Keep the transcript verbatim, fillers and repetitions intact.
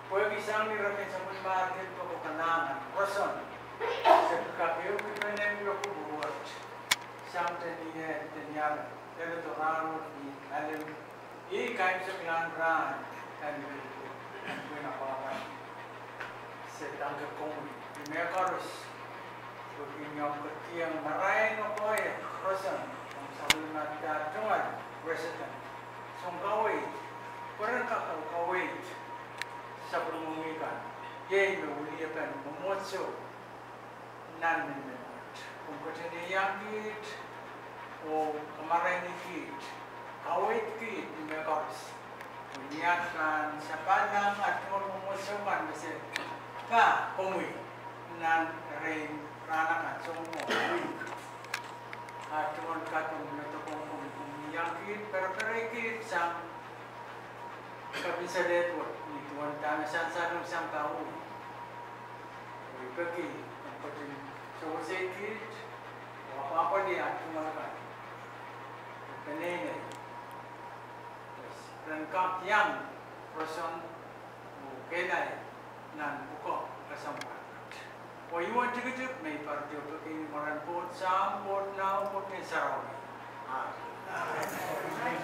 Pwehki sang ni reken sapwellimarail pwukoa kalahngan, roson, se pil kak ehukipene kupwur wet. Sang ni eh, ni eh, doadoahk ni alem, iei kaimwiseklahn rahn, kan ni pwena pahpa. Se dahngke komwi, ni mehkoaros, pwehki ni omw ketieng marain oh koahiek, roson, omw sapwellimada tungoal, resident, soun kaweid, pwe ren kak kaweid sapwellimomwi kan, iei me wiliapen mwomwohdiso nan miniminwet. Komw ketin iang kiht oh kamaraini kiht, kaweid kiht ni mehkoaros. Ni at pahn sapahlahng at tungoal mwomwohdiso kan, me se pahn komwi nan erein rahn akan, soumwahu, wihk. At tungoal kadohng me doadoahk, komwi iang kiht, pereperei kiht sang kapinsalehd wet, ni duwen dahme sansalong sampah wia. I peki en ketin sewese kiht, oh apwapwalih at tungoal kan, peneinei, ren kak iang roson oh kehlail nan pwukoa kesempwal wet. Oh I uwen tikitik me I patohdo peki ni mwaren Koht Sahm, Koht Nahwo, Koht Ngehn Sarawi. Amen.